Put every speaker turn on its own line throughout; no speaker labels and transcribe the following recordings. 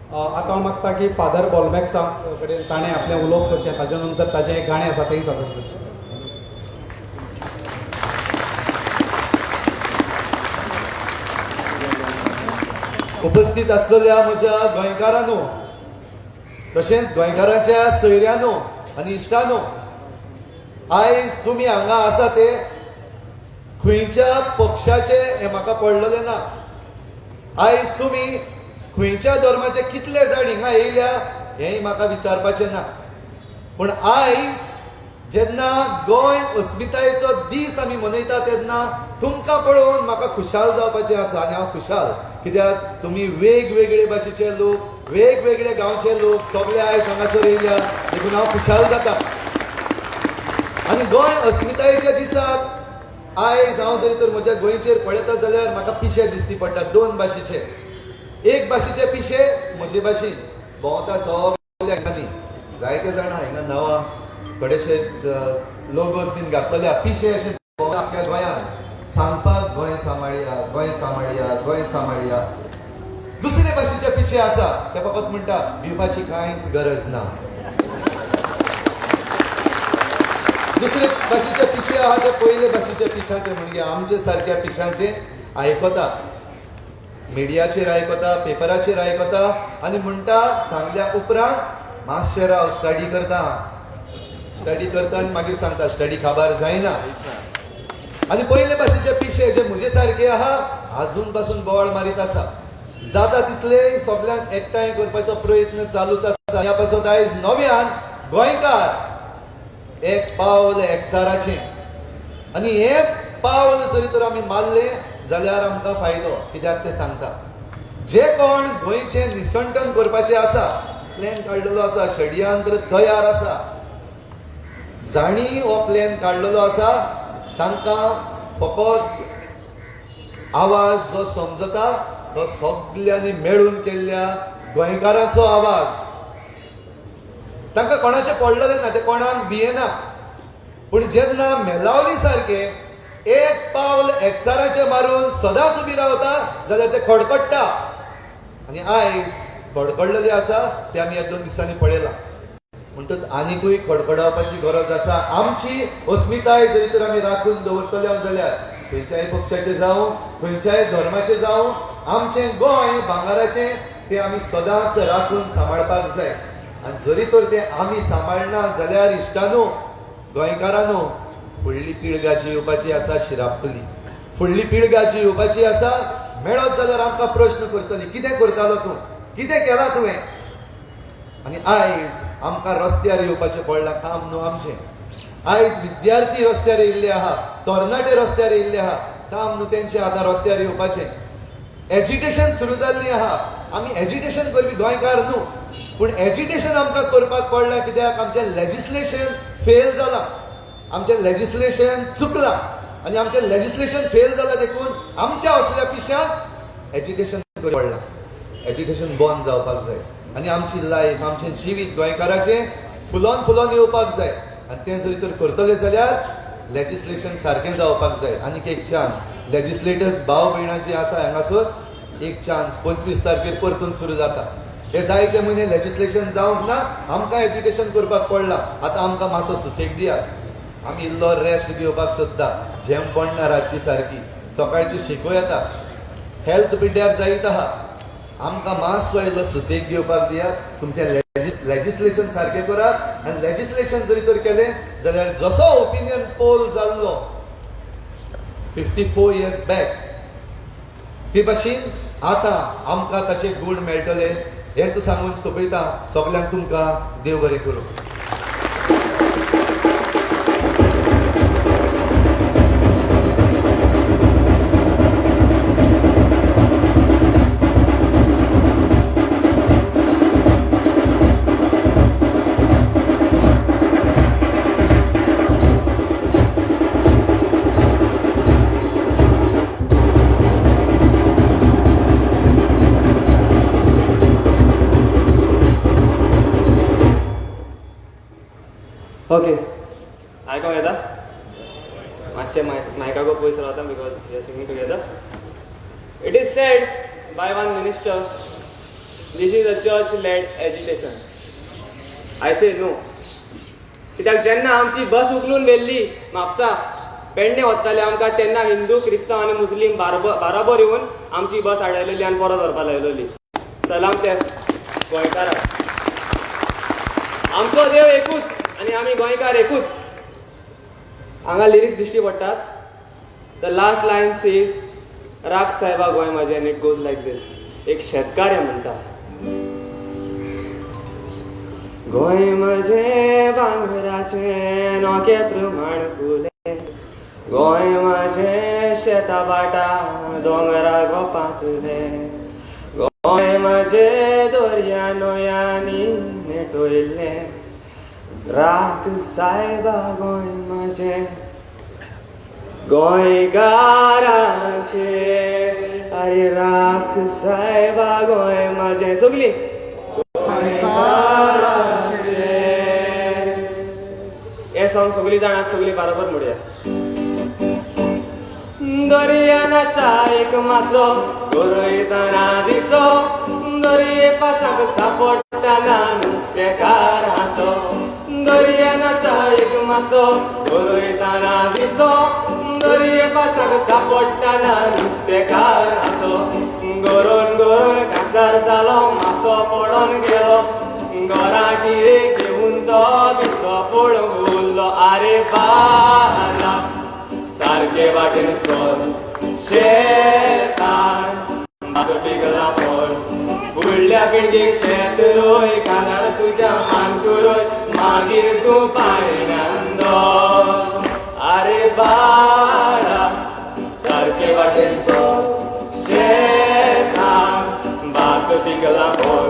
आतां हांव मागता की फादर बॉलमॅक्सा कडेन ताणें आपलें उलोवप करचें, ताजे नंतर ताजें एक गाणें आसा तेंय सादर करचें.
उपस्थित आसलेल्या म्हज्या गोंयकारांनो, तशेंच गोंयकारांच्या सोयऱ्यांनो आनी इश्टांनो, आयज तुमी हांगा आसा ते खंयच्या पक्षाचे हें म्हाका पडलेलें ना. आयज तुमी खंयच्या धर्माचे कितले जाण हिंगा येयल्या हेंय म्हाका विचारपाचें ना. पूण आयज जेन्ना गोंय अस्मितायेचो दीस आमी मनयता तेन्ना तुमकां पळोवन म्हाका खुशाल जावपाचें आसा आनी हांव खुशाल कित्याक तुमी वेगवेगळे भाशेचे लोक, वेगवेगळे गांवचे लोक सगळे आयज हांगासर येयल्या, देखून हांव खुशाल जाता. आनी गोंय अस्मितायेच्या दिसाक आयज हांव जरी तर म्हज्या गोंयचेर पळयता जाल्यार म्हाका पिशे दिसती पडटा दोन भाशेचे. एक भाशेचे पिशे म्हजे भाशेन भोंवता सगल्या दिसांनी, जायते जाणां हिंगा नवा थोडेशे लोगोज बीन घातलेले पिशे अशे भोंवता आख्ख्या गोंयांत सांगपाक गोंय सांबाळया, गोंय सांबाळया, गोंय सांबाळया. दुसरे भाशेचे पिशे आसा ते फकत म्हणटा भिवपाची कांयच गरज ना. दुसरे भाशेचे पिशे आहा ते पयले भाशेच्या पिशाचे म्हणजे आमचे सारक्या पिशाचे आयकता, मिडियाचेर आयकता, पेपराचेर आयकता आनी म्हणटा सांगल्या उपरांत मातशें राव स्टडी करता, स्टडी करता आनी मागीर सांगता स्टडी काबार जायना. आनी पयले भाशेचे पिशे जे म्हजे सारके आहा आजून पासून बोवाळ मारीत आसा. जाता तितले सगल्यांक एकठांय करपाचो प्रयत्न चालूच आसा. ह्या पासत आयज नव्यान गोंयकार एक पावल एकचाराचें आनी हें पावल जरी तर आमी मारलें जाल्यार आमकां फायदो कित्याक तें सांगता. जे कोण गोंयचें निसंटन करपाचें आसा प्लॅन काडलेलो आसा, षडयंत्र तयार आसा, जांणी हो प्लॅन काडलेलो आसा तांकां फकत आवाज जो समजता तो सगल्यांनी मेळून केल्ल्या गोंयकारांचो आवाज. तांकां कोणाचें पडलेलें ना, ते कोणाक भियेना. पूण जेन्ना मेलावली सारकें एक पावल एकचाराचें मारून सदांच उबी रावता जाल्यार ते खडखडटा. आनी आयज खडखडलेलें आसा तें आमी ह्या 2 दिसांनी पळयलां. म्हणटच आनिकूय खडखडावपाची गरज आसा. आमची अस्मिताय जरी तर आमी राखून दवरतले जाल्यार खंयच्याय पक्षाचें जावं, खंयच्याय धर्माचें जावं, आमचें गोंय भांगराचें तें आमी सदांच राखून सांबाळपाक जाय. आनी जरी तर तें आमी सांबाळना जाल्यार इश्टानो, गोंयकारांनो, फुडली पिळगा जी येवपाची आसा शिरापतली, फुडली पिळगा जी येवपाची आसा मेळत जाल्यार आमकां प्रश्न करतली, कितें करतालो तूं, कितें केलां तुवें. आनी आयज आमकां रस्त्यार येवपाचें पडलां काम न्हू आमचें. आयज विद्यार्थी रस्त्यार येयल्ले आहा, तरणाटे रस्त्यार येयल्ले आहा, काम न्हू तेंचें आतां रस्त्यार येवपाचें. एजिटेशन सुरू जाल्लीं आहा. आमी एजिटेशन करपी गोंयकार न्हू, पूण एजिटेशन आमकां करपाक पडलां कित्याक आमचें लेजिस्लेशन फेल जालां, आमचें लेजिस्लेशन चुकलां आनी आमचें लेजिस्लेशन फेल जालां देखून आमच्या असल्या पिशांक एजिटेशन पडलां. एजिटेशन बंद जावपाक जाय आनी आमची लायफ, आमचें जिवीत गोंयकाराचें फुलोन फुलोन येवपाक जाय. आनी तें जरी तर करतले जाल्यार लेजिस्लेशन सारकें जावपाक जाय. आनीक एक चान्स लेजिस्लेटर्स भाव भयणां जीं आसा हांगासर एक चान्स 25 तारखेर परतून सुरू जाता. हे जायते म्हयने लेजिस्लेशन जावंक ना, आमकां एज्युकेशन करपाक पडलां. आतां आमकां मातसो सुसेग दियात, आमी इल्लो रेस्ट घेवपाक सोदता. झेम पडना रातची सारकी, सकाळची शिको येता, हेल्थ पिड्ड्यार जायत आहा. आमकां मातसो इल्लो सुसेग घेवपाक दियात. तुमचें लेजिस्लेशन सारकें करात आनी लेजिस्लेशन जरी तर केलें जाल्यार जसो ओपिनियन पोल जाल्लो 54 इयर्स बॅक ते भाशेन आतां आमकां ताचे गूण मेळटले हेंच सांगून सोंपयता. सगल्यांक तुमकां देव बरें करूं.
ओके, आयकोंक येता मातशें मायकाको पयस रावता because we are singing together. It is said by one minister This is a church led agitation. I say no. कित्याक जेन्ना आमची बस उखलून व्हेल्ली म्हापसा पेडणे वताले आमकां, तेन्ना हिंदू, क्रिस्तांव आनी मुस्लीम बाराबर येवन आमची बस आडयलेली आनी परत व्हरपा लायलेली. सलाम त्या गोंयकाराक. आमचो देव एकूच आनी आमी गोंयकार एकूच. हांगा लिरिक्स दिश्टी पडटात. The last line says राख साहेबा गोंय म्हाजें, and it goes like this. एक शेतकार हें म्हणटा, गोंय म्हजें भांगराचें नोखेत्र माणकुलें, गोंय म्हजें शेता भाटा दोंगरा गोपांतलें, गोंय म्हजें दर्या न्हंयांनी नेटयल्लें, राख सायबा गोंय म्हजें गोंयकाराचें, आरे राख सायबा गोंय म्हजें. सगलीं गोंयकाराचें. हें सॉंग सगळीं जाणात, सगळीं बरोबर म्हणुया. दर्यान आसा एक मासो गरयतना दिसो, दर्ये पासाक सापडटाना नुस्तेकार हांसो, दर्यान आसा एक मासो गरयतना दिसो, दर्ये पासाक सापडटाना नुस्तेकार हांसो, गरोवन गरोवन कासार जालो मासो पडोन गेलो, घरा कितें घेवन तो विसो पळोवंक उरलो. आरे बाला सारके वाटेन चल, शेतान भात पिकला फळ, फुडल्या पिळगेक शेत रोय, कानार तुज्या मानकुरोय, मागीर तूं पायण्यान दोर. आरे बाळा सारके वाटेन चल, शेतान भात पिकला फळ,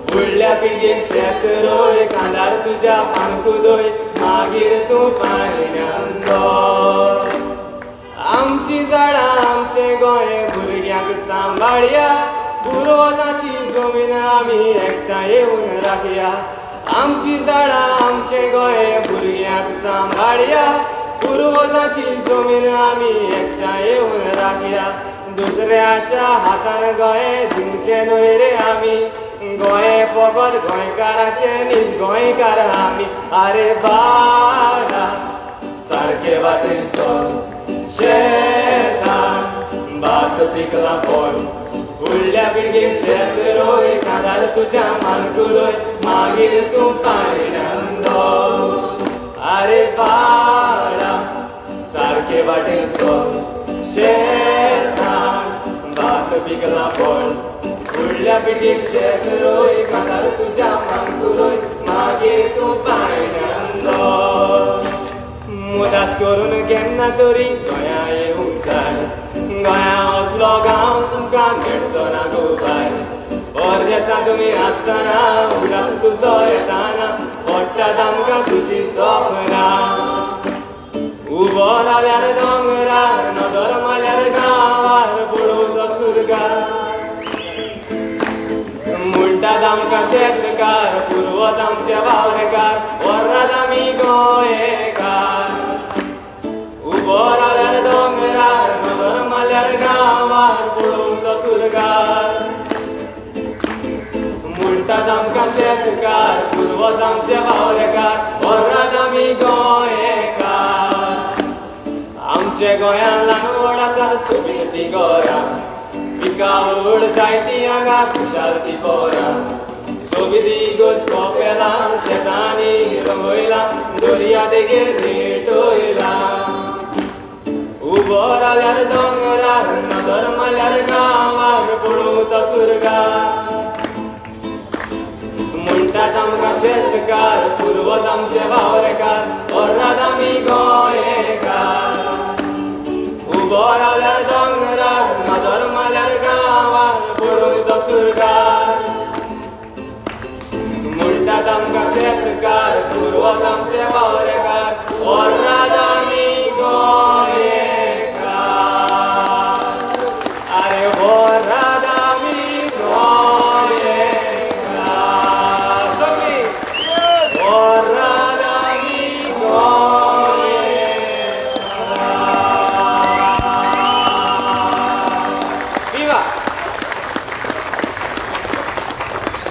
फुडल्या पिळगेक शेत रोय, कानार तुज्या मानकुरोय, मागीर तूं पायण्यान दोर. आमची झाडां आमचें गोंय भुरग्यांक सांबाळया, पुर्वजांची जमीन आमी एकठांय येवन राखया. आमची झाडां आमचें गोंय भुरग्यांक सांबाळया, पुर्वजांची जमीन आमी एकठांय येवन राखया. दुसऱ्याच्या हातान गोंय दिवचें न्हय रे आमी, गोंय फकत गोंयकाराचें, नीज गोंयकार आमी. आरे बाळा सारके वाटेन चल, शेतान भात पिकला फळ, फुडल्या पिळगेक शेत रोय, कानार तुज्या मानकुरोय, मागीर तूं पायण्यान दोर. आरे बाळा सारके वाटेन चल, शेतान भात पिकला फळ, फुडल्या पिळगेक शेत रोय, कानार तुज्या मानकुरोय, मागीर तूं पायण्यान दोर. उदास करून केन्ना तरी गोंया येवंक जाय, गोंया असलो गांव तुमकां मेळचो ना गो बाय. परदेसां तुमी आसतना उदास तुजो येताना पडटात आमकां तुजी सपनां. उबो रावल्यार दोंगरार नदर मारल्यार गांवार पळोवचो सुर्गार, म्हणटात आमकां शेतकार पुर्वज आमचे वावरेकार, व्हरात आमी गोंयकार. उबो रावल्यार दोंगरार नदर मारल्यार गांवार पळोवचो सुर्गार, म्हणटात आमकां शेतकार पुर्वज आमचे वावरेकार, व्हरात आमी गोंयकार. आमचे गोंयांत ल्हान व्हड आसा सोबीत ती घरां, पिकावळ जायती हांगा खुशाल ती पोरां, सोबीत इगर्ज कोपेलां शेतांनी रंगयलां, दर्या देगेर भेटयलां. उबो रावल्यार दोंगरार नदर मारल्यार गांवार पळोवचो सुर्गार, म्हणटात आमकां शेतकार पुर्वज आमचे वावरेकार, व्हरात आमी गोंयकार. उबो रावल्यार दोंगरार नदर मारल्यार गांवार पळोवचो सुर्गार, म्हणटात आमकां शेतकार पुर्वज आमचे वावरेकार, व्हरात आमी गोंयकार. आरे व्हरात आमी गोंयकार.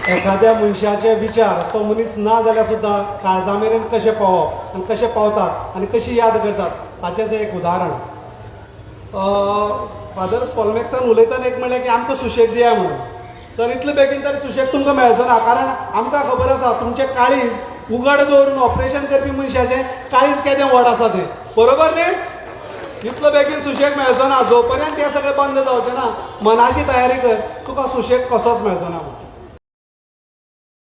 एखाद्या मनशाचे विचार तो मनीस ना जाल्यार सुद्दां काळजा मेरेन कशें पावप आनी कशें पावतात आनी कशी याद करतात ताचेंच एक उदाहरण. फादर पॉलमॅक्सान उलयतना एक म्हणलें की आमकां सुशेग दिया म्हणून. तर इतले बेगीन तरी सुशेग तुमकां मेळचो ना, कारण आमकां खबर आसा तुमचें काळीज उगड दवरून ऑपरेशन करपी मनशाचें काळीज केदें व्हड आसा तें, बरोबर न्ही? इतलो बेगीन सुशेग मेळचो ना, जो पर्यंत हें सगळें बंद जावचें ना मनाची तयारी कर, तुका सुशेग कसोच मेळचो ना.